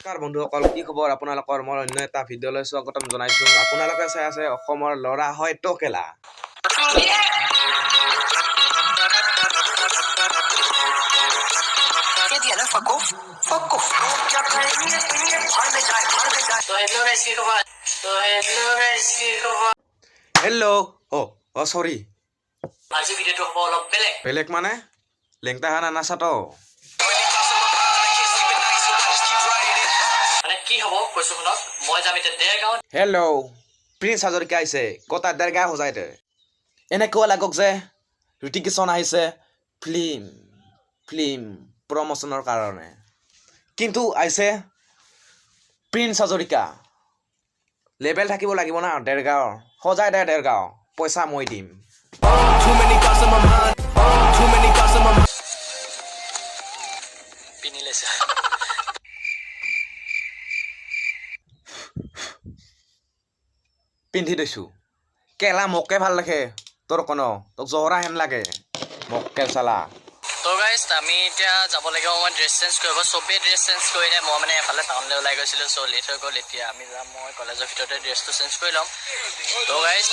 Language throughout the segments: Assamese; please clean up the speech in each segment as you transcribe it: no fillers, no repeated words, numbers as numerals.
নমস্কাৰ বন্ধুসকল, কি খবৰ আপোনালোকৰ? মই অন্য এটা ভিডিঅ'লৈ স্বাগতম জনাইছোঁ। আপোনালোকে চাই আছে অসমৰ ল'ৰা হয় টকেলা। তো হেল্ল' গাইছ, কি খবৰ? তো হেল্ল' গাইছ, কি খবৰ? হেল্ল', অ' অ' চৰি। আজি ভিডিঅ'টো হ'ব অলপ বেলেগ। বেলেগ মানে লেংটা হানা নাচা তো। মানে কি হ'ব কৈছো শুনক, মই যাম এতিয়া দেৰগাঁৱত। হেল্ল', প্ৰিন্স হাজৰিকা আহিছে, কটা দেৰগাঁও সজাই দে। এনেকুৱা লাগক যে ঋতিক কিষণ আহিছে ফিল্ম ফিল্ম প্ৰমোচনৰ কাৰণে, কিন্তু আহিছে প্ৰিন্স হাজৰিকা। লেবেল থাকিব লাগিব না, দেৰগাঁৱৰ সজাই দে দেৰগাঁও, পইচা মই দিম। পিন্ধি লৈছে। পিন্ধি দিছোঁ কেলা, মোকে ভাল লাগে তোৰ কণ, তোক জহৰা হেন লাগে মক্কেল চালা। তো গাইছ, আমি এতিয়া যাব লাগিব, মই ড্ৰেছ চেঞ্জ কৰিব, চবেই ড্ৰেছ চেঞ্জ কৰিলে। মই মানে এফালে টাউনলৈ ওলাই গৈছিলোঁ, চ' লেট হৈ গ'ল। এতিয়া আমি যাম, মই কলেজৰ ভিতৰতে ড্ৰেছটো চেঞ্জ কৰি ল'ম। তো গাইছ,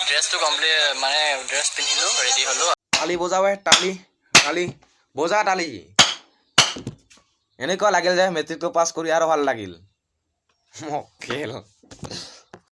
ড্ৰেছটো কমপ্লিট, মানে ড্ৰেছ পিন্ধিলোঁ, ৰেডি হ'লোঁ। তালি বজাৱে, তালি তালি বজা তালি। এনেকুৱা লাগিল যে মেট্ৰিকটো পাছ কৰি আৰু ভাল লাগিল মক্কেল।